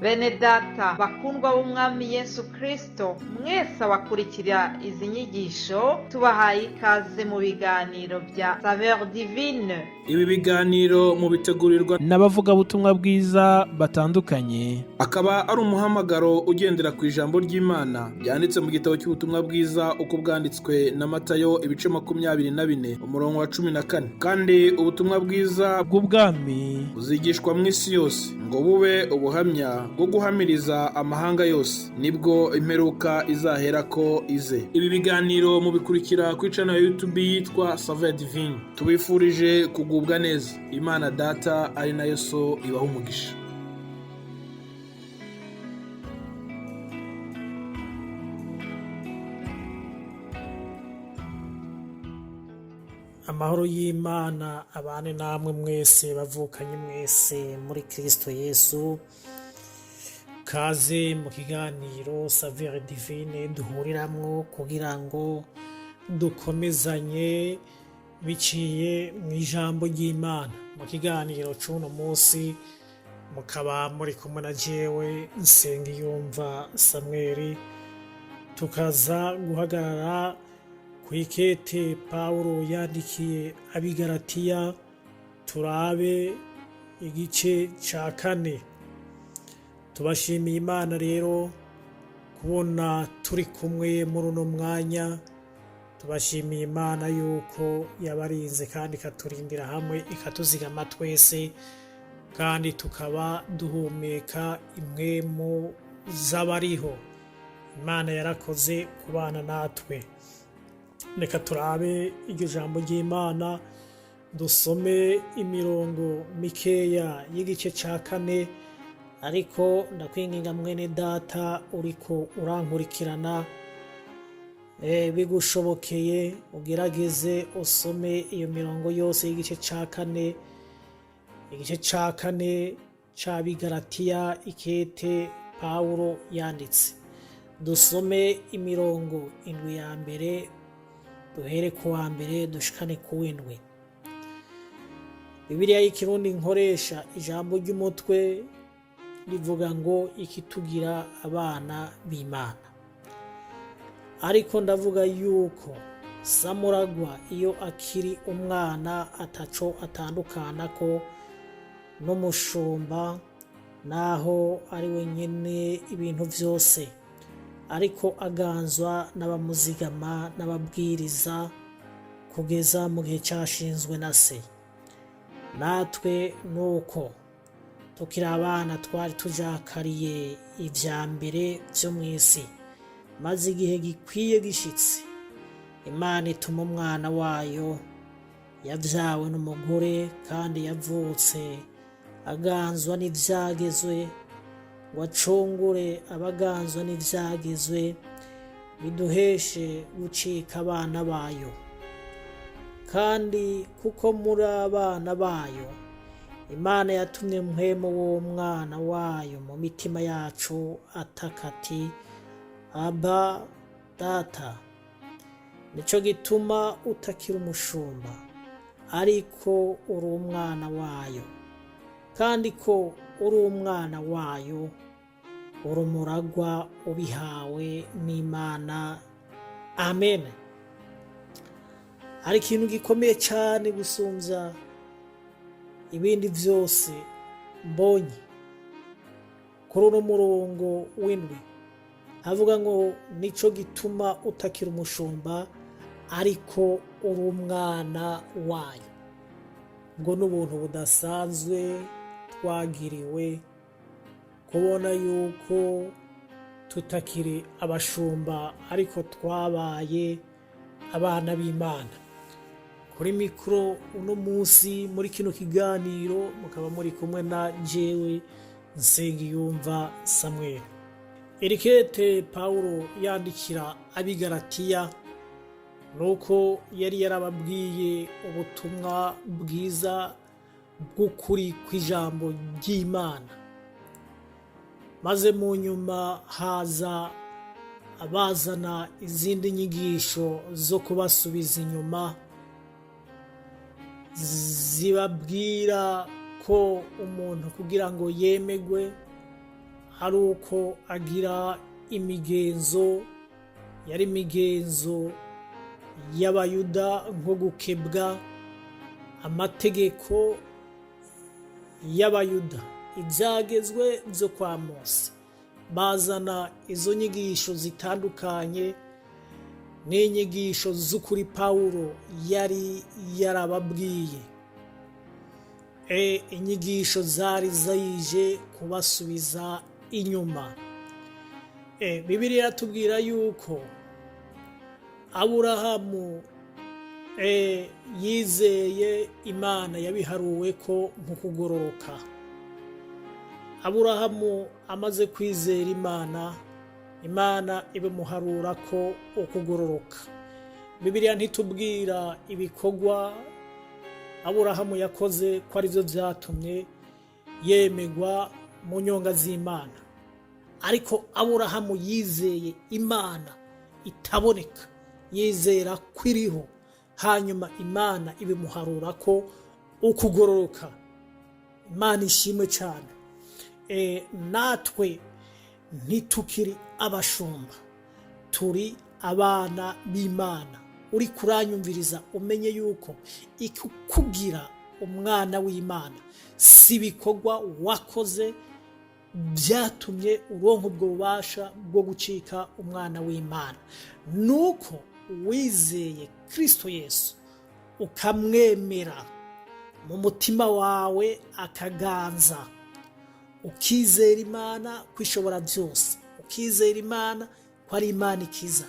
Bene data bakundwa b'Umwami Yesu Kristo, mwese abakurikira izi nyigisho, tubahaye ikaze mu biganiro bya Saveur Divine. Ibi biganiro mubitegurirwa n'abavugabutumwa bwiza batandukanye, akaba ari umuhamagaro ugendera ku ijambo ry'Imana ryanditse mu gitabo cy'ubutumwa bwiza uko bwanditswe na Matayo, ibice 24, umurongo wa 14. Kandi ubutumwa bwiza bw'ubwami buzigishwa mu isi yose ngo bube ubuhamya bwo guhamiriza amahanga yose, nibwo imperuka izaherako ize. Ibi biganiro mubikurikira kuri channel ya YouTube yitwa Saveur Divine. Tubifurije kugubwa neza. Imana Data ari nayo So ibaha umugisha. Amahoro y'Imana abane namwe mwese, bavukanye mwese muri Kristo Yesu. Kaze mu kiganiro Saveur Divine duhuriramwo kugira ngo dukomezanye biciye mu ijambo ry'Imana. Mu kiganiro c'uno munsi mukaba muri kumwe na jewe Nsengiyumva Samweli, tukaza guhagarara kw'ikete Pawulo yandikiye ab'Igalatiya, turabe igice ca 4. Tubashimiye Imana rero kubona turi kumwe muri uno mwanya. Tubashimiye Imana yuko yabarinze kandi ikaturindira hamwe, ikatuzigama twese, kandi tukaba duhumeka impwemu z'abariho. Imana yarakoze kubana natwe. Reka turabe iryo jambo ry'Imana, dusome imirongo mikeya y'igice ca 4. Ariko ndakwinginga mwene data uriko urankurikirana, bigushobokeye ugerageze usome iyo mirongo yose y'igice ca 4, igice ca 4 c'Abigalatiya, ikete Pawulo yanditse. Dusome imirongo 7 ya mbere, duhere ku wa mbere dushikane ku w'indwi. Bibiliya y'ikirundi nkoresha, ijambo ry'umutwe rivuga ngo ikitugira abana b'Imana. Ariko ndavuga yuko Samuragwa iyo akiri umwana ataco atandukana ko n'umushumba, naho ari we nyene ibintu vyose, ariko aganzwa n'abamuzigama n'ababwiriza kugeza mu gihe cashinzwe na se. Natwe nuko tukiri abana twari tujakariye ivya mbere vyo mw'isi, maze igihe gikwiye gishitse Imana ituma umwana wayo yavyawe n'umugore, kandi yavutse aganzwa n'ivyagezwe, ngo acungure abaganzwa n'ivyagezwe, biduheshe gucika abana bayo. Kandi kuko muri abana bayo, Imana yatumye mpwemu w'umwana wayo mu mitima yacu ataka ati: Aba Data. Nico gituma utakiri umushumba, ariko uri umwana wayo, kandi ko uri umwana wayo, uri umuragwa ubihawe n'Imana. Amen. Hari ikintu gikomeye cyane gusumvya ibindi vyose mbonye kuri uno murongo w'indwi. Havuga ngo nico gituma utakiri umushumba, ariko uri umwana wayo. Ngo n'ubuntu budasanzwe twagiriwe kubona yuko tutakiri abashumba, ariko twabaye abana b'Imana. Kuri mikoro uno munsi muri kino kiganiro mukaba muri kumwe na jewe Nsengiyumva Samuel. Iri kete Pawulo yandikira ab'Igalatiya nuko yari yarababwiye ubutumwa bwiza bw'ukuri kw'ijambo ry'Imana, maze mu nyuma haza abazana izindi nyigisho zo kubasubiza inyuma, zibabwira ko umuntu kugira ngo yemegwe ari uko agira imigenzo, yari imigenzo y'Abayuda nko gukebwa, amategeko y'Abayuda, ibyagezwe byo kwa Mose. Bazana izo nyigisho zitandukanye n'inyigisho z'ukuri Pawulo yari yarababwiye. Inyigisho zari zije kubasubiza inyuma. Bibiliya iratubwira yuko Aburahamu yizeye Imana, yabiharuwe ko nko kugororoka. Aburahamu amaze kwizera Imana, Imana ibimuharura ko ukugororoka. Bibiliya ntitubwira ibikorwa Aburahamu yakoze ko aribyo byatumye yemegwa mu nyonga z'Imana, ariko Aburahamu yizeye Imana itaboneka, yizera ko iriho, hanyuma Imana ibimuharura ko ukugororoka. Imana ishimwe cyane. Natwe ntitukiri abashumba, turi abana b'Imana. Uri kuranyumviriza, umenye yuko ikikugira umwana w'Imana si ibikorwa wakoze byatumye uronka ubwo bubasha bwo gucika umwana w'Imana, nuko wizeye Kristo Yesu, ukamwemera mu mutima wawe akaganza, ukizera Imana ko ishobora byose, ukizera Imana ko ari Imana ikiza,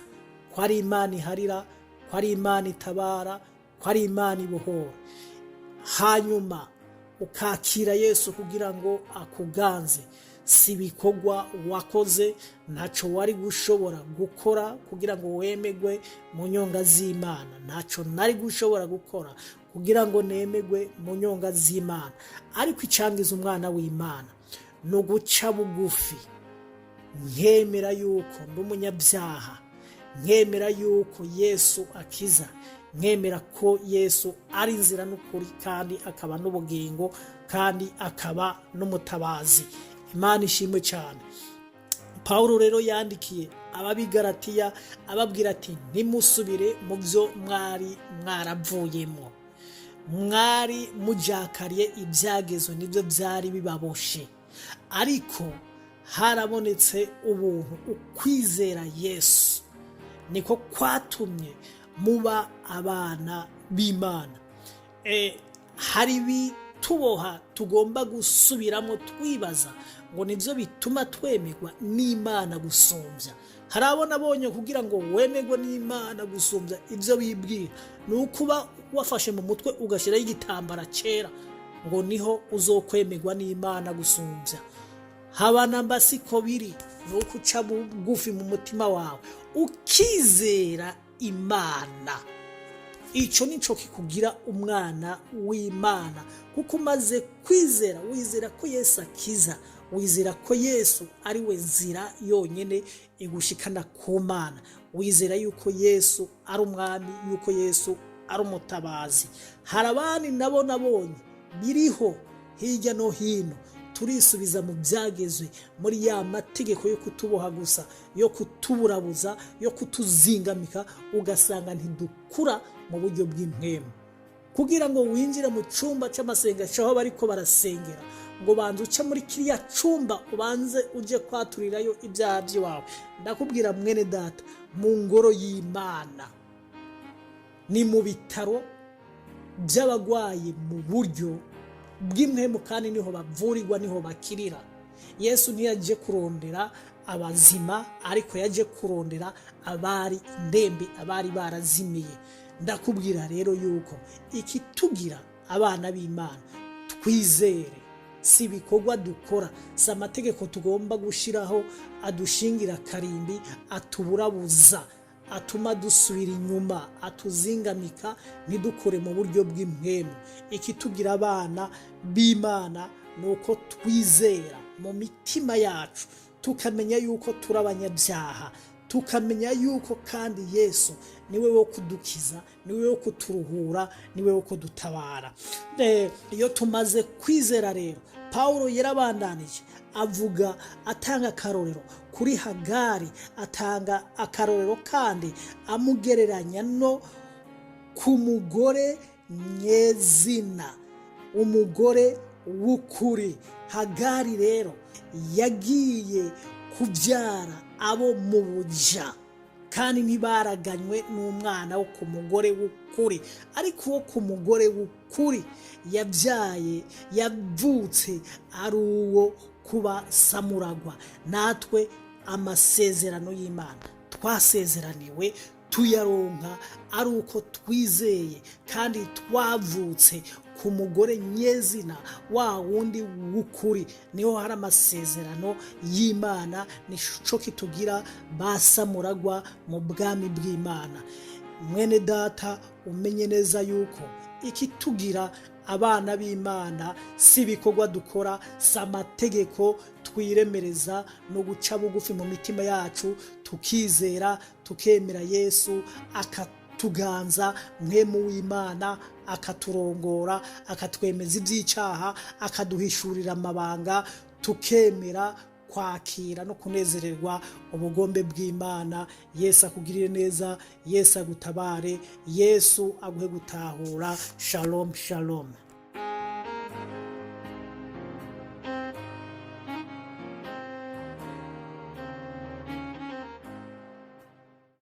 ko ari Imana iharira, ko ari Imana itabara, ko ari Imana ibohora, hanyuma ukakira Yesu kugira ngo akuganze. Si ibikorwa wakoze, ntacyo wari gushobora gukora kugira ngo wemegwe mu nyonga z'Imana, ntacyo nari gushobora gukora kugira ngo nemegwe mu nyonga z'Imana. Ariko icyangiza umwana w'Imana ni uguca bugufi, nkemera yuko ndi umunyabyaha, nkemera yuko Yesu akiza, nkemera ko Yesu ari inzira n'ukuri, kandi akaba n'ubugingo, kandi akaba n'umutabazi. Imana ishimwe cyane. Pawulo rero yandikiye Ababigaratiya ababwira ati: "Ntimusubire mu byo mwari mwaravuyemo, mwari mujakariye ibyagezo, nibyo byari bibaboshe, ariko harabonetse ubuntu, ukwizera Yesu niko kwatumye muba abana b'Imana." Hari ibituboha tugomba gusubiramo, twibaza ngo nibyo bituma twemerwa n'Imana gusumbya. Hari abo nabonye, kugira ngo wemerwe n'Imana gusumbya ibyo wibwira, ni ukuba wafashe mu mutwe ugashyiraho igitambara cyera, ngo niho uzokwemerwa n'Imana gusumbya. Haba namba, siko biri. Ni uko uca bugufi mu mutima wawe, ukizera Imana. Icyo nicyo kikugira umwana w'Imana, kuko umaze kwizera, wizera ko Yesu akiza, wizera ko Yesu ari we nzira yonyine igushikana ku Mana, wizera yuko Yesu ari umwami, yuko Yesu ari umutabazi. Hari abandi nabo nabonye biriho hirya no hino, turisubiza mu byagezwe, muri ya mategeko yo kutuboha gusa, yo kutuburabuza, yo kutuzingamika, ugasanga ntidukura mu buryo bw'impwemu. Kugira ngo winjire mu cyumba cy'amasengesho aho bariko barasengera, ngo banze uce muri kiriya cyumba, ubanze ujye kwaturirayo ibyaha by'iwawe. Ndakubwira mwene data, mu ngoro y'Imana ni mu bitaro by'abagwayi mu buryo bw'impwemu, kandi niho bavurirwa, niho bakirira. Yesu ntiyaje kurondera abazima, ariko yaje kurondera abari indembe, abari barazimiye. Ndakubwira rero yuko ikitugira abana b'Imana twizere si ibikorwa dukora, si amategeko tugomba gushyiraho adushingira karimbi, atuburabuza, atuma dusubira inyuma, atuzingamika ntidukure mu buryo bw'impwemu. Ikitugira abana b'Imana ni uko twizera mu mitima yacu, tukamenya yuko turi abanyabyaha, tukamenya yuko kandi Yesu niwe wo kudukiza, niwe wo kuturuhura, niwe wo kudutabara. Iyo tumaze kwizera rero, Pawulo yarabandanije avuga, atanga akarorero kuri Hagari, atanga akarorero kandi amugereranya no ku mugore nyezina, umugore w'ukuri. Hagari rero yagiye kubyara abo mu buja, kandi ntibaraganywe n'umwana wo ku mugore w'ukuri. Ariko uwo ku mugore w'ukuri yabyaye, yavutse ari uwo kuba samuragwa. Natwe amasezerano y'Imana twasezeraniwe tuyaronka ari uko twizeye kandi twavutse ku mugore nyezina, wa wundi w'ukuri. Niho hari amasezerano y'Imana, nico kitugira basamuragwa mu bwami bw'Imana. Mwene data, umenye neza yuko ikitugira abana b'Imana si ibikorwa dukora, si amategeko twiremereza, no guca bugufi mu mitima yacu, tukizera, tukemera Yesu akatuganza, Mpwemu w'Imana akaturongora, akatwemeza iby'icyaha, akaduhishurira amabanga, tukemera kwakira no kunezererwa ubugombe bw'Imana. Yesu akugirire neza, Yesu agutabare, Yesu aguhe gutahura. Shalom, shalom.